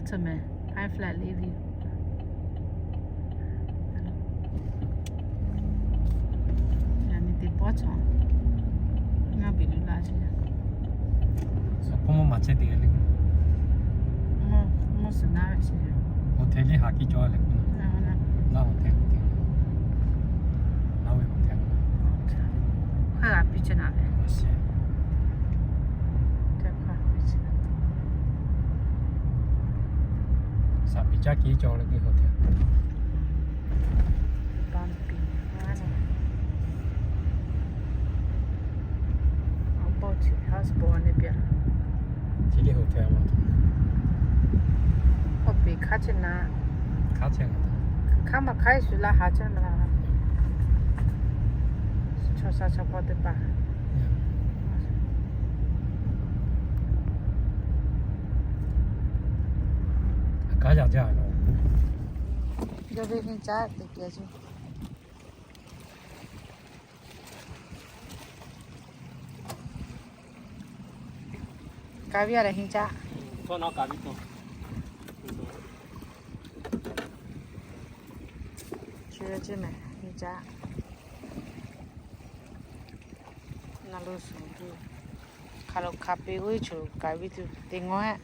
Tcuh meh, high flight leh ve. Yaꞈ nyi teˇ pawˆ chaw ngaˇ beˬ lu laˇ chi. Mvuhˇ suhˍ naˇ ve chi. Hotel liˇ haˍ kiˇ cawˬ leh k'o, naˇ hotel teˇ, naˇ ve hotel. Hk'aˇ g'a piˇ chi naˍ ve. Saˍ piˍ caˇ kiˇ cawˬ leh ve hotel. Chi teˇ hotel ma. K'oˆ piˍ hk'aˇ chi naˍ. Hk'aˇ maˬ hk'aˇ shu laˇ haˍ chehˇ ma la. Chaw sha chaw hpaw teˇ hpaˍ. Kaˉ yaꞈ jaˇ lo. Yawˇ ve henˇ caˆ teꞈ kehˬ ce. Kaˍ viˉ a lehˬ henˇ caˆ. Chi ve ce mehˬ henˇ caˆ. Na lo suˍ tuˬ hk'aˬ lo hk'a peꞈ g'uˇ choˬ kaˍ viˉ tuˬ teˇ ngawˬ-ehˆ.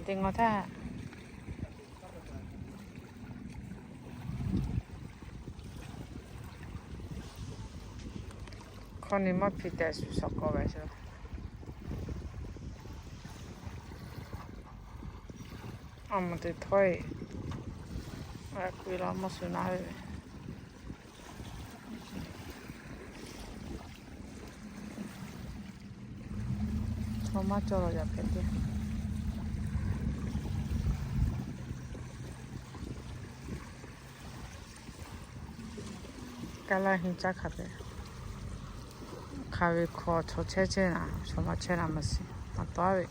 Teˇ ngawˬ htaˇ. Hkawˇ nyi maˇ hpiˇ tehꞈ shu shawˍ k'awꞈ ve shu. A moˍ teꞈ htawˇ-e, a k'oˆ ve la mvuhˇ suhˍ naˇ ve. Chaw maˇ cawˬ la yaꞈ hpehꞈ te. Kaˉ laˇ henˇ caˆ hk'a pehꞈ. Hk'a ve hk'aw chaw chehˇ chehˇ naˍ, chaw maˇ chehˇ naˍ maˇ shiˍ, maˇ tawˉ ve.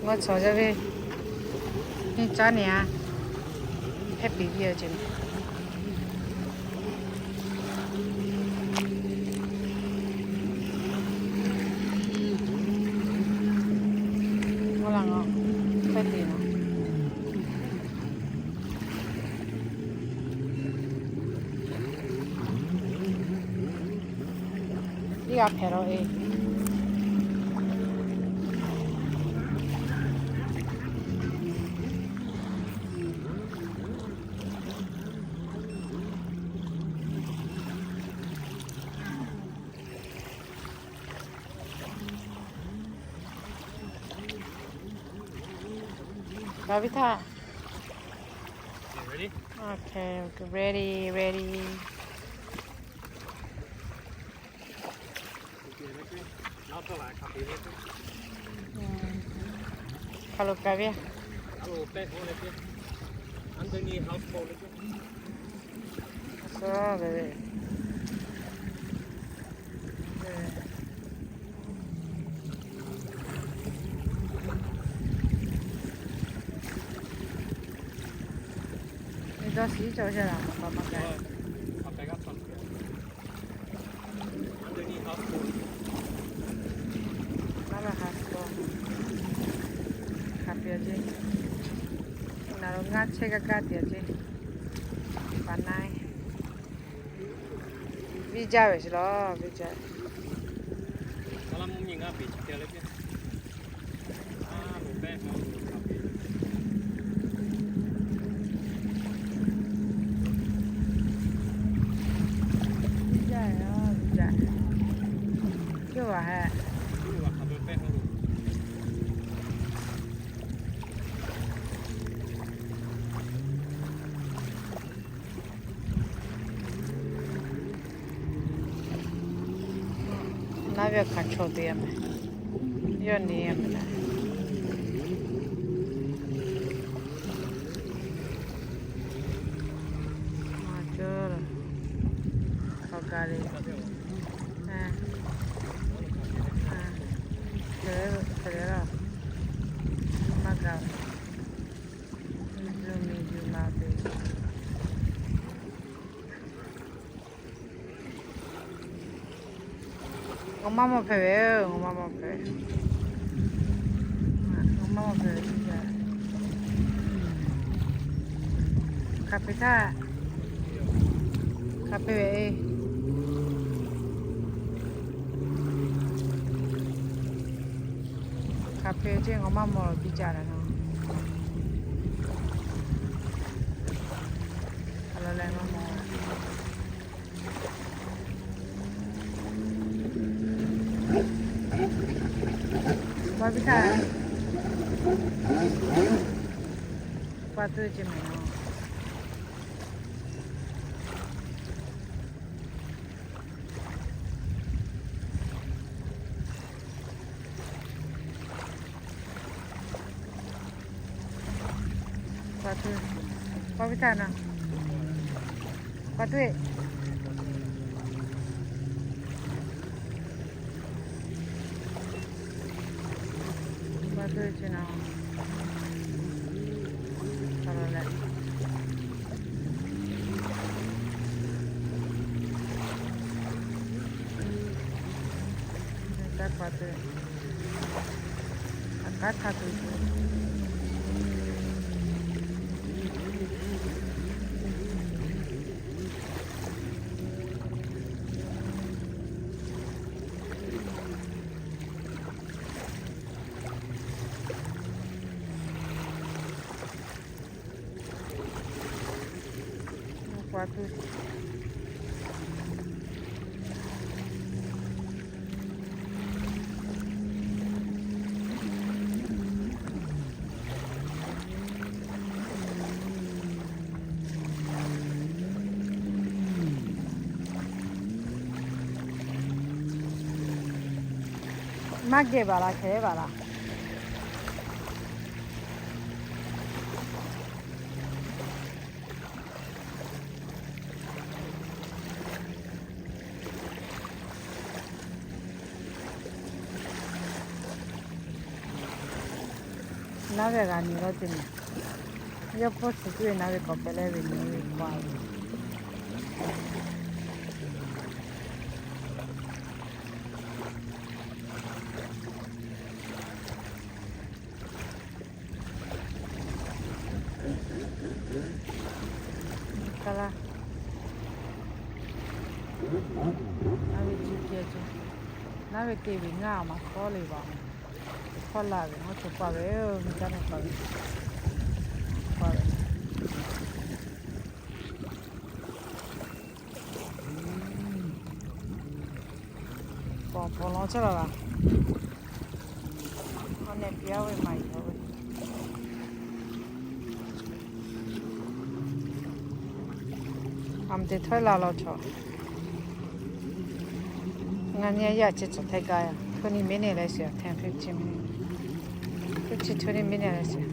Ngaˬ chaw yaˇ ve henˇ caˆ nyi a, hehˆ piˍ viˇ a ce. Ngaˬ la ngaˬ hehˆ piˍ naˍ. Iˉ g'a hpehꞈ la e. G'a viˉ htaˇ. Okay, okay, ready, ready. Hk'aˬ lo kaˍ ve. Dawˇ shiˍ cawˬ yaˇ la ma pa ma kaꞈ. Naˉ ve ha shu, ha pehˍ ce. Naˬ lo ngaˇ chehˇ gaˇ gaˇ te ce. Pa na, viˇ jaˇ ve ce la, viˇ jaˇ. Viˇ jaˇ ve, viˇ jaˇ. Yawˇ g'a heh. Naˉ ve hk'aˬ chaw te a meh. Yawˇ nyi a meh naˉ. Maˇ cawˇ la. Hk'aw ka le. Hk'e le, hk'e le la. Maˇ ka. Miˬ zuˬ miˬ zuˬ ma te. Ngaw maˇ mawˬ hpehꞈ ve, ngaw maˇ mawˬ hpehꞈ ve, ngaw maˇ mawˬ hpehꞈ ve. Hk'aˬ hpehꞈ htaˇ, hk'aˬ hpehꞈ ve, hk'aˬ hpehꞈ ve ceˇ, ngaw maˇ mawˬ biˇ caˇ la naˇ. A la leh maˇ mawˬ. Paˇ tuˇ ceˇ mehˍ. Paˇ tuˇ, paˇ viˇ htaˇ na, paˇ tuˇ e. Paˇ tuˇ e chi na, a la leh, taˇ paˇ tuˇ, a kaˉ htaˇ tuˬ. Maˇ geh baˬ laˬ, hkehˉ baˬ laˬ. Naˉ ve g'a nyi la teˇ nyi. Yawˇ hpawˇ shiˍ tuˬ ve naˉ ve k'awꞈ pehꞈ leh ve nyi ve k'oˆ ve. Ka la. Naˉ ve chi te ve ngaˇ maˇ hkawˉ le baˬ. Hkawˉ la ve ngaˇ cawˬ pa ve, miˇ caˇ maˇ pa ve, pa ve. Pawˬ pawˬ law chehˇ la laˬ. Awˬ nehˬ piˇ a ve maˇ heˆ ve. A mvuhˇ te htawˇ la law chaw. Ngaˬ nyi yaˇ chi tcuhˬ hteˇ gaˇ yaˇ. Twenty minutes leh shiˍ, ten, fifteen minutes. Fifteen, twenty minutes leh shiˍ.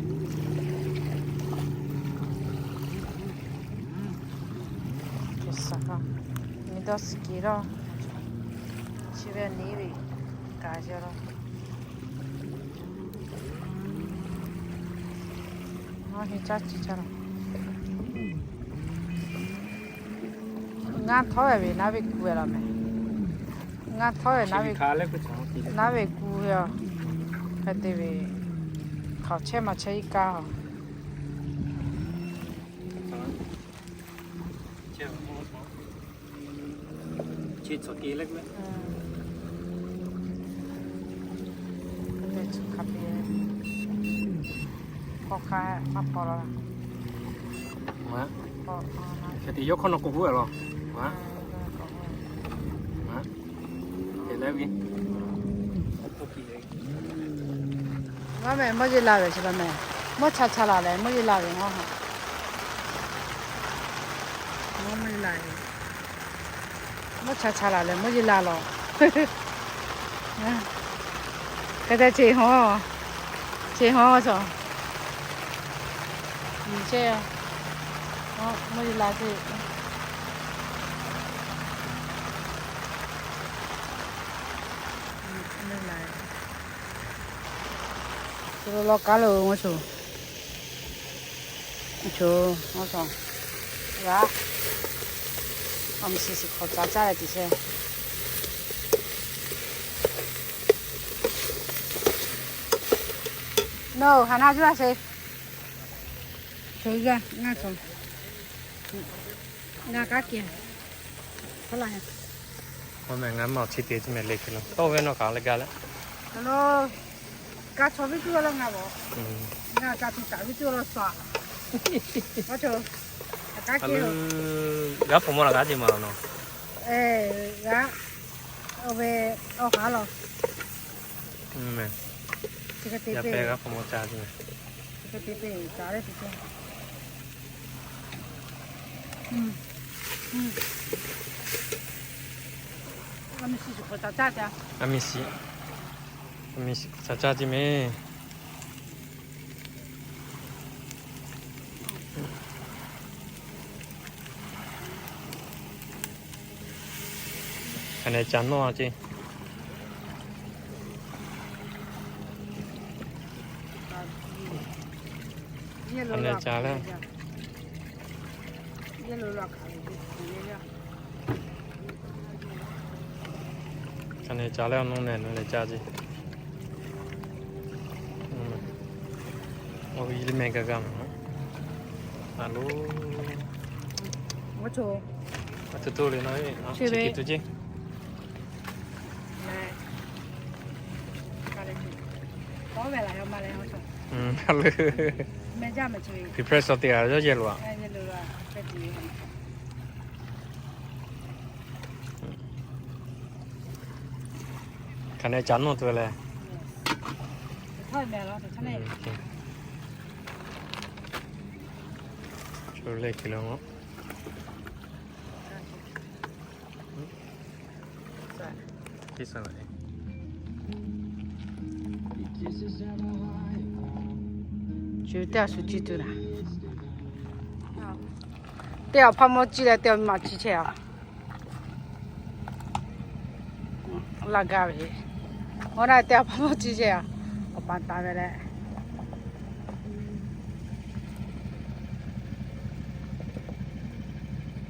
Miˬ dawˇ suhˍ kiˍ lawˇ. Chi ve niˉ ve kaꞈ yaw lawˇ. Ngaˇ heˆ caˇ chi caˇ la. Ngaˇ htawˇ ve naˉ ve ku ve laˬ mehˍ. Ngaˇ htawˇ ve naˉ ve ku ve yoˬ. Hk'e te ve, hk'aˬ chehˇ maˇ chehˇ iˉ kaˇ. Chi tcuhˬ te leh k'o, hk'aˬ hk'e maˇ paw la. Hk'e te yawˇ hkawˇ nawˬ k'oˆ huˉ a law. Ngaˇ mehˍ mvuhˇ yeˬ la ve chi la mehˍ. Mvuhˇ cha cha laˬ leh mvuhˇ yeˬ la ve ngaˇ ha. Mvuhˇ yeˬ la ve. Mvuhˇ cha cha laˬ leh mvuhˇ yeˬ la law. Hk'e te che haw, che haw chaw. Nyi che, mvuhˇ yeˬ la che. Mvuhˇ yeˬ la ve. Chi lo law kaˉ lo ngaˇ chaw. Ngaˇ chaw, g'a, a mvuhˇ shiˍ shiˍ hk'awꞈ caˉ caˉ leh tiꞈ sheh. Nawˬ haˍ na zuˇ a sheˍ. Ngaˬ kanˉ keꞈ. K'oˆ laˇ, ngaˬ maˇ chi te tuˬ mehˍ le hk'e lo tawˇ ve nawˬ kaꞈ leh ga leh. Ka chaw viˉ tuˬ laˇ ngaˬ bawˬ. Ngaˬ ka tuˬ taˍ viˉ tuˬ laˇ sha. G'a hpu maw la g'a ce ma la nawˬ. G'a, oˇ ve, awˬ haˉ law. Meh, chi hk'e te g'a hpu maw ca ce meh. Chi hk'e te te ca le te ce. A mi shiˍ, a mi shiˍ k'awꞈ ca caˇ ce meh. Hk'aˬ nehˬ ca nawˇ ce. Hk'aˬ nehˬ ca leh. Hk'aˬ nehˬ ca leh, awˬ nuˇ nehˬ nuˇ leh ca ce. Awˬ viˉ leh meh g'a g'a ma. A lo, a tuˬ to le nawˬ, chi hk'e tuˬ ce. Prepare shaw te a yawˇ yehˬ lo a. Hk'aˬ nehˬ ca nawˇ tuˬ leh. Chaw leh hk'e lo. Chi teˇ g'aˇ shu ciˇ tuˬ naˍ. Teˇ awˬ hpaˇ mawˇ ciˇ leh teˇ awˬ maꞈ ciˇ chehˇ a. Laˇ gaˇ ve, awˬ na teˇ awˬ hpaˇ mawˇ ciˇ chehˇ a. Awˬ pa taˍ ve leh.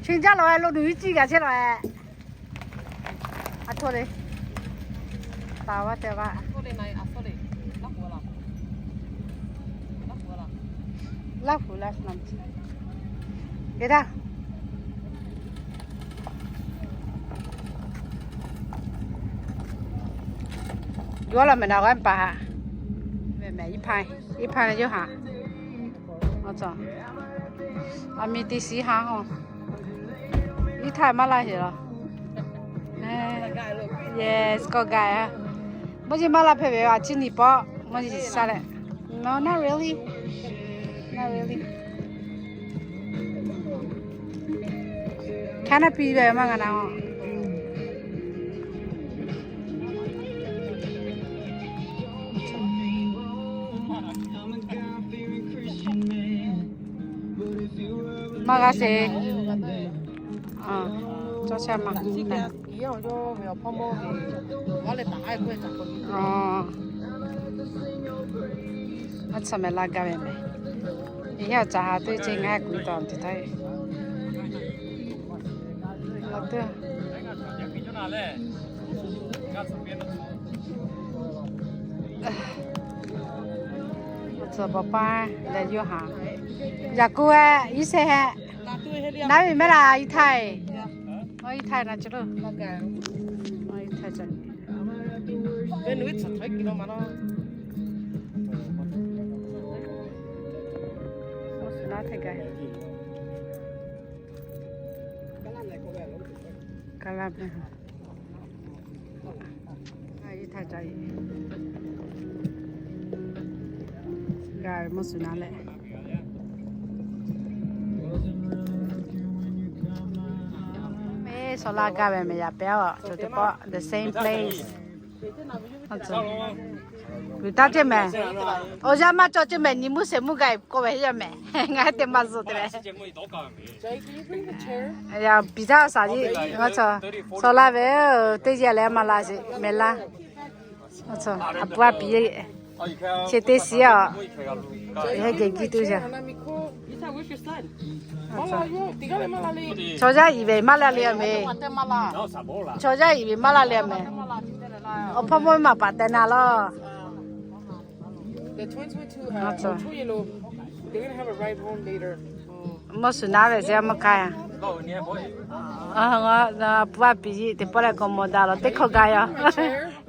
Chi jaˇ lawˬ e lo duˬ viˉ ciˇ gaˬ chehˇ lawˬ e. A htoˇ le. Taˍ vaˇ te vaˇ. Laˇ hu laˇ na. G'e daˇ. Yawˇ laˬ mehˍ na g'a paˍ haꞈ. Mehˍ mehˍ iˉ hpaˇ, iˉ hpaˇ leh yawˇ haꞈ. Aˬ, a mi te shiˍ haˉ hoˬ. Iˉ htaˇ maˇ laˇ heˍ laˬ. Yes, kawˆ gaˬ a. Mvuhˇ yeˬ maˇ laˇ hpehꞈ ve a, chi nyi pawˆ mvuhˇ yeˬ sha leh. No, not really. Not really. Canopy ve maˇ g'a na. Maˇ g'a sheˍ. Cawˇ sha ma. Aˉ tsuhˇ meh laˇ gaˇ ve meh. Yaˇ caˬ ha teˇ ceuˬ ngaˬ kuiˬ taˍ te taˇ. Tcuh pa paˇ leh yawˇ haꞈ. Yaꞈ k'oˆ e, iˉ shehˆ hehˆ. Naˉ ve mehˉ laˇ, iˉ htaˇ. Iˉ htaˇ na chi lo. Iˉ htaˇ ca. Naˉ htaˇ gaˬ. Ka laˇ ve. Iˉ htaˇ ca. Gaˬ ve mvuhˇ suhˍ na leh. Mehˉ shaw laˇ gaˇ ve meh yaꞈ pehˉ a, cawˬ teˇ pawˆ the same place. G'uiˬ taˇ ceˇ mehˍ. Awˬ yanˇ maˇ cawˬ ceˇ mehˍ, nyi mvuhˇ shehˍ mvuhˇ gaˬ k'oˆ ve heˆ yaˇ mehˍ. Ngaˬ hui te maˇ zuhꞈ te leh. Yaꞈ piˍ taˇ shaˍ tiˉ, shaw laˇ ve, teˇ yanˇ leh maˇ laˇ sheˍ mehˍ laˇ. A pu a piˍ, chi teˇ shiˍ a, heˆ geh jiˇ tuˬ yaˇ. Chaw yaˇ iˍ ve maˇ laˇ le a mehˍ. Chaw yaˇ iˍ ve maˇ laˇ le a mehˍ. Awˬ hpawˇ mawˇ maˬ paˍ teh na laˇ. The twins went to uh, Ochoyelo. They're gonna have a ride home later. Mawˇ shuˍ naˉ ve zeˇ maˇ k'ai. Pu a piˍ yiˇ teˇ pawˆ leh k'awꞈ mawˬ daꞈ lawˬ, teˇ hkawˇ gaˇ yaˇ.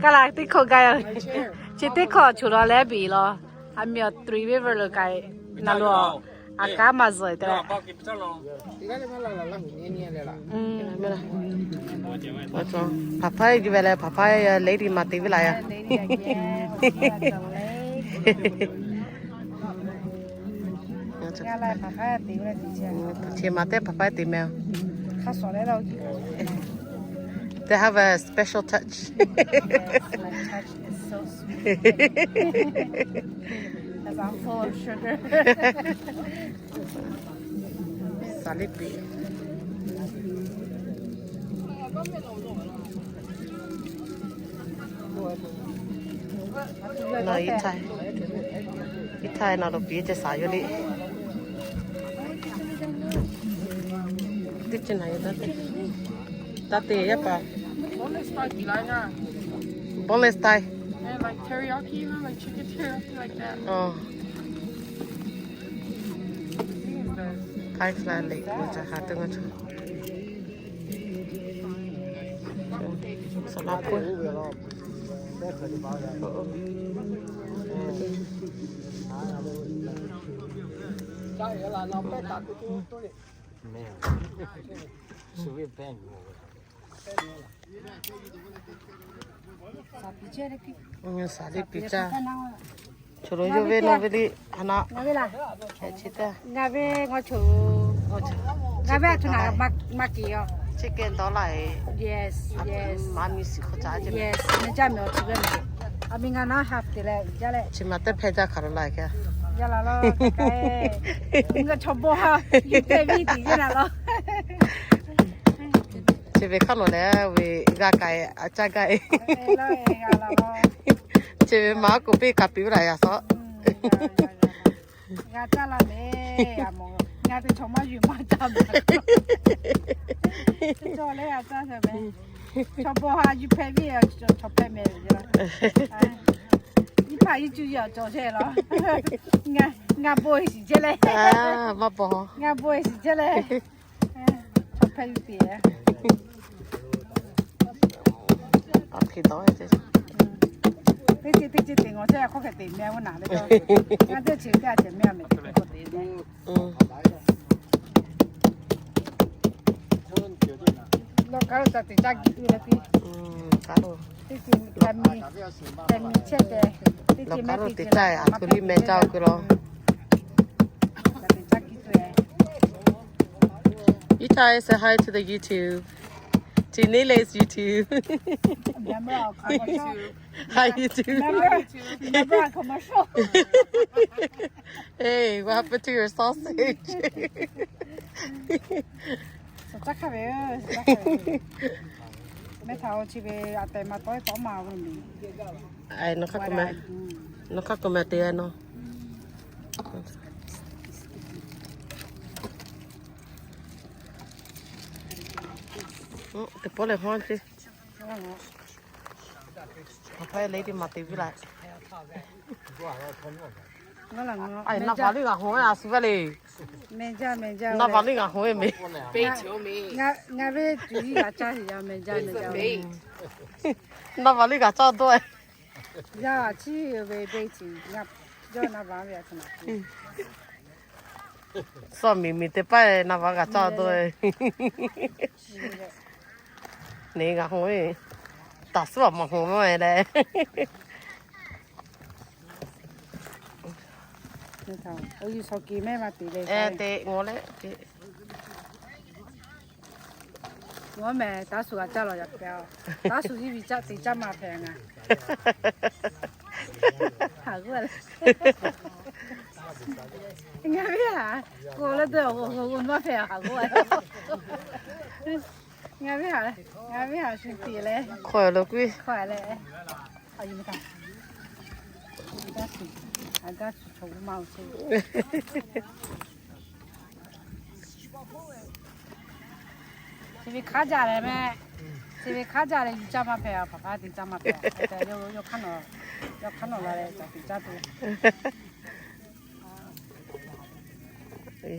Kaˇ la teˇ hkawˇ gaˇ yaˇ. Chi teˇ hkawˇ choˬ lawˬ leh biˬ lawˬ. A miˬ awˬ Three River lo k'ai na lo, a kaˉ maˇ zuhˬ te leh. Papa ji ve leh papa lady ma te ve la ya. Chi ma te papa te meh. They have a special touch. It's so sweet. Because I'm full of sugar. Saˍ liˇ piˍ. Nawˬ iˉ htaˇ, iˉ htaˇ nawˬ lo piˍ ce saˍ yoˬ le. Teˇ ceuˬ na yoˬ taˇ te, taˇ te yaˇ paˍ. Boneless style. And like teriyaki, you know, like chicken teriyaki, like that. Oh. Thai fly leh ngaˬ ca ha te ngaˬ ca. Saˍ laꞈ hpu. Saˍ liˇ piˍ caˇ. Choˬ lo yawˇ ve nawˬ ve liˇ hk'aˬ na. Ngaˬ ve laˬ. Hk'e chi taˇ. Ngaˬ ve ngaˬ choˬ. Ngaˬ ve a htoꞈ na maˇ k'ai yoˬ. Chicken dawˇ laˇ e. Yes, yes. Maˇ miˬ shiˍ hk'aw caˇ ce. Yes, na jaˇ meh awˬ chi ve meh. A miˬ ngaˬ naˉ half te leh jaˇ leh. Chi ma teˇ hpehˇ jaˇ hk'aˬ lo la e. Yaˇ la lawˬ, ngaˬ chaw bon ha, yuˬ hpehꞈ ve tiꞈ yaˇ la lawˬ. Chi ve hk'aˇ nawˬ leh ve g'a k'ai a caˇ gaˇ e. Chi ve maˇ k'oˆ piˇ hk'a piˇ ve laˬ yaꞈ sawˉ. G'a caˇ la le, a mawˬ. Ngaˬ teˇ chaw maˇ yuˬ maˇ caˇ meh. Chaw leh g'a caˇ meh. Chaw bon ha yuˬ hpehꞈ ve, chaw hpehꞈ meh ve. Iˉ hpaˍ iˉ cuˇ yaˇ cawˬ chehˇ laˬ. Ngaˬ bon e shiˍ chehˇ leh. Ngaˬ bon e shiˍ chehˇ leh. Chaw hpehꞈ yuˬ tiˍ. Teˇ ceuˬ teˇ ceuˬ teꞈ ngawˬ chehˇ hk'aw hk'e teꞈ meh g'uˇ naˍ le. Ngaˬ teˇ ceuˬ teˇ a ceuˬ meh a meh teˇ hk'e k'awꞈ teꞈ meh. Lawˬ kaˉ lo ca teꞈ caˇ kiˇ tuˬ leh piˇ. Teˇ ceuˬ ka mi, ka mi chehˇ tehꞈ. Teˇ ceuˬ meh teˇ ceuˬ a htoꞈ liˇ meh caˇ o keu law. Iˉ htaˇ say hi to the YouTube, to Nele's YouTube. Hi YouTube. Hey, what happened to your sausage? Ai, nawˬ hk'aˇ k'oˆ meh te nawˬ. Teˇ pawˆ lehˬ hawˉ ce. Hk'aˬ hk'e le teˇ ma te viˉ la. Ai, naˍ baˬ liˇ g'a hawˉ a suh ve le. Naˍ baˬ liˇ g'a hawˉ ve meh. Ngaˬ ve tuˬ yiˇ g'a caˇ hiˍ ya meh jaˇ meh jaˇ. Naˍ baˬ liˇ g'a caˇ dawˇ e. Yaˇ chiˇ ve beˇ ciˍ ngaˬ yawˇ naˍ baˬ ve a htoꞈ ma. Suh miˬ miˬ teˇ pawˆ naˍ baˬ g'a caˇ dawˇ e. Neˬ g'a hawˉ ve, taˍ suhˉ a maˬ hawˉ ve leh. Teˇ ngawˬ leh. Ngawˬ meh taˍ suhˉ g'a caˇ lawˬ yaꞈ hpehꞈ a. Taˍ suhˉ yiˇ ve caˇ te caˇ ma hpehꞈ ngaˬ. Haˍ g'uˇ leh. Ngaˬ ve haˍ, k'o leh dawˇ k'o k'o maˇ hpehꞈ haˍ g'uˇ. Ngaˬ ve haˍ, ngaˬ ve haˍ shu tiꞈ leh. Hk'aw lo k'oˆ ve. Hk'aw leh. A yi meh taˍ. A gaˇ tuˬ, a gaˇ tuˬ chaw g'uˇ ma o chehˇ. Chi ve hk'aˉ jaˇ leh meh. Te ve hk'aˇ jaˇ leh yuˬ caˇ maˇ hpehꞈ, a hpaˍ hpaˍ te caˇ maˇ hpehꞈ. Yawˇ hk'aˇ nawˬ, yawˇ hk'aˇ nawˬ la leh caˬ tuˬ caˇ tuˬ.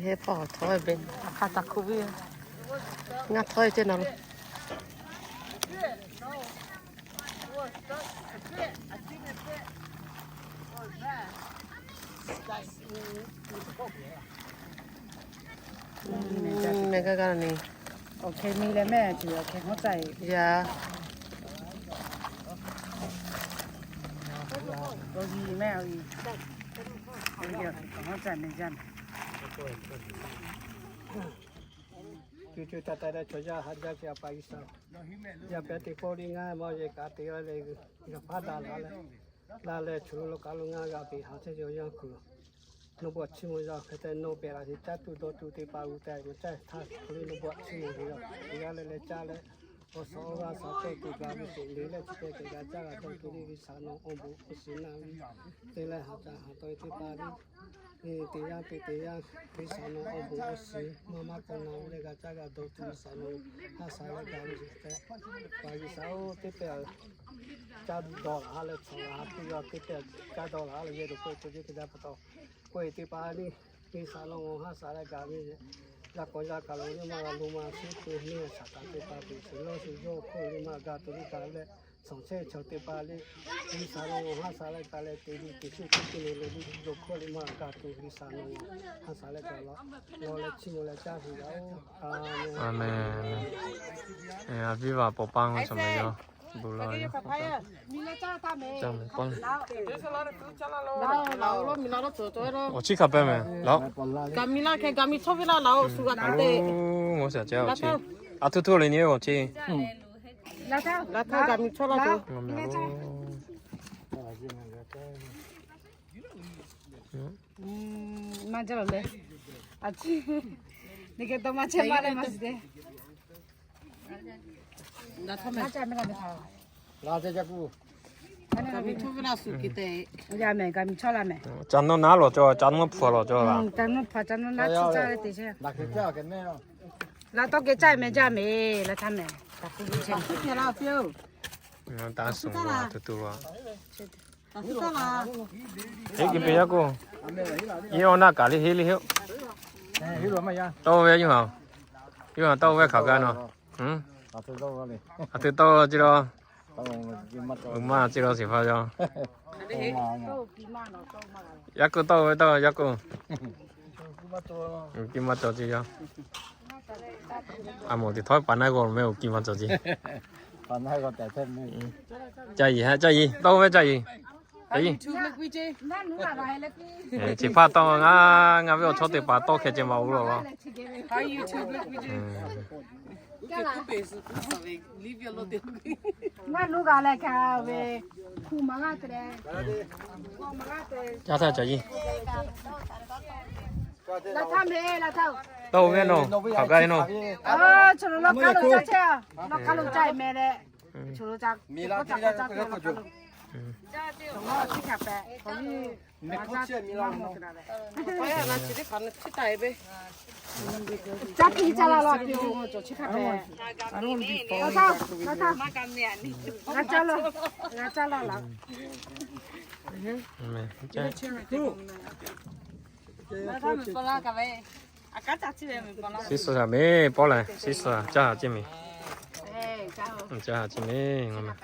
Heˆ, hpawˇ htawˇ ve, a hk'aˇ taˇ hkuˇ ve, ngaˇ htawˇ ve ceh na lo. Meh gaˇ gaˇ ni. Awˬ hkeh mi leh mehˆ tuˬ awˬ hkeh hawˉ caˇ e. Yaˇ. Awˬ yi mehˆ awˬ yi. Awˬ hkeh hawˉ caˇ meh jaˇ meh. Cuˇ cuˇ taˇ taˇ leh chaw yaˇ haꞈ jaˇ ce a pa G'uiˬsha. Yaˇ pehˉ teˇ pawˆ liˇ ngaˇ maˇ yehˬ kaꞈ te g'a leh, yaꞈ hpaˇ daꞈ la leh, la leh chu lo lo kaˬ lo ngaˇ g'a peꞈ haꞈ chehˇ ce awˬ yanˇ kuiˬ. Nawˬ bawˆ chiˇ mvuh yaˇ hk'e te nawˬ pehꞈ la ce caˇ tuˬ dawˬ tuˬ te pa g'uˇ tehꞈ maˇ caˇ htaˇ hk'aˬ le nawˬ bawˆ chiˇ mvuh ve yaˇ. Te g'a leh leh caˇ leh, awˬ suhˍ awˬ g'aˇ suhˍ cawˇ tuˬ gaˬ ve sheˍ le leh chi hk'e te g'a caˇ g'a dawˬ tuˬ le G'uiˬsha nawˬ awˬ bon awˬ shiˍ naˇ ve te leh haꞈ caˇ haꞈ tawˆ e teˇ hpaˍ le. Te yaˇ te te yaˇ G'uiˬsha nawˬ awˬ bon awˬ shiˍ maˇ maˇ k'awꞈ na ve leh g'a caˇ g'a dawˬ tuˬ G'uiˬsha nawˬ haꞈ shaˍ leh gaˬ ve sheˍ tehꞈ, pa G'uiˬsha oˇ teˇ pehˍ caˇ dawˬ laˬ ha leh chaw laˬ ha tuˬ yaˇ teˇ pehˍ caˇ dawˬ laˬ ha leh yehˬ lo k'oˆ e k'oˆ ve hk'e te pa taw, k'oˆ e teˇ hpaˍ le, G'uiˬsha nawˬ haꞈ shaˍ leh gaˬ ve yaˇ k'awꞈ yaˇ kaˬ lo le maˇ g'a lo maˇ suhˉ k'o neˇ shaˍ taˍ teˇ hpaˍ tuˬ shiˍ lawˇ shiˍ yawˇ hk'oˆ le maˇ gaˬ tuˬ le gaˬ leh, shawˍ chehˇ chaw teˇ hpaˍ le, G'uiˬsha nawˬ haꞈ shaˍ leh gaˬ leh te ve teˇ shu teˇ shu le le le yawˇ hk'oˆ le maˇ gaˬ tuˬ G'uiˬsha nawˬ haꞈ shaˍ leh gaˬ law law leh chiˇ mvuh leh caˇ tuˬ yaˇ oˬ. Aˬ mehˍ. Aˬ viˉ vaˬ pawˍ paˇ ngaw shaˍ mehˍ yaˇ. Bon law yaˇ. Awˬ chiˇ hk'a pehˇ mehˍ laˬ. Ngaˬ shaˍ ceh awˬ chiˇ. A htoˇ htoˇ le ni awˬ chiˇ. Laˬ htaˇ gaˬ miˬ chawˇ laˇ k'o. Maˇ jaˇ lawˬ le. A ciˉ, neˇ kehˬ dawˇ maˇ chehˇ maˇ leh maˇ shiˍ te. Laˬ htaˇ mehˍ. Gaˬ miˬ chawˇ ve laˇ suˍ ke te. Yaˇ mehˍ, gaˬ miˬ chawˇ laˇ mehˍ. Ca nawˇ naˉ lawˬ cawˇ, ca nawˇ hpaw lawˬ cawˇ laˇ. Ca nawˇ hpaw, ca nawˇ naˉ chi caˇ ve te chehˇ. Laˬ tawˇ geh caˇ mehˍ jaˇ mehˍ, laˬ htaˇ mehˍ. Taˇ suˍ ma tuˬ tuˬ la. Heˆ ki pe yaˇ k'o, yawˇ awˬ naˆ kaˬ le heˆ le heˆ. Tawˇ ve yawˇ ha, yawˇ ha tawˇ ve hk'aˬ gaˇ nawˬ. A tuˬ tawˇ ve ce la. Uˬ maˇ ce la shiˍ hpaˇ yaˇ. Yaˇ k'oˆ tawˇ ve tawˇ yaˇ k'oˆ. Uˬ kiˇ maˇ cawˬ ce yaˇ. A moˍ teꞈ htawˇ paˍ naˆ g'awˇ mehˍ, uˬ kiˇ maˇ cawˬ ce. Ca yiˍ ha, ca yiˍ tawˇ ve ca yiˍ. Chi hpaˇ tawˇ ngaˬ, ngaˬ ve awˬ chawˇ teˇ hpaˍ tawˇ hkeh ceh maˇ uˉ lawˬ laˇ. Ngaˬ lo g'a leh ka ve hku maˍ g'a te leh, maˍ g'a te. Ca htaˇ ca yiˍ. Laˬ htaˇ mehˍ, laˬ htaˇ. Tawˇ ve nawˬ hk'aˬ gaˇ nawˬ. Chi lo lawˇ k'aˉ lo caˇ chehˇ, lawˇ k'aˉ lo caˇ mehˍ leh. Chi lo ca, k'oˆ ca k'oˆ ca k'oˆ lo. Chi hk'e pehꞈ k'oˆ ve. Caˇ piˇ caˇ la la piˇ-oˬ, chi hk'e pehꞈ. Laˬ htaˇ, laˬ htaˇ. G'a caˇ laˇ, g'a caˇ laˇ laˬ. Siˉ suh mehˍ pawˆ leh, siˉ suh caˇ ha ceˇ mehˍ. Caˇ ha ceˇ mehˍ ngaˬ mehˍ.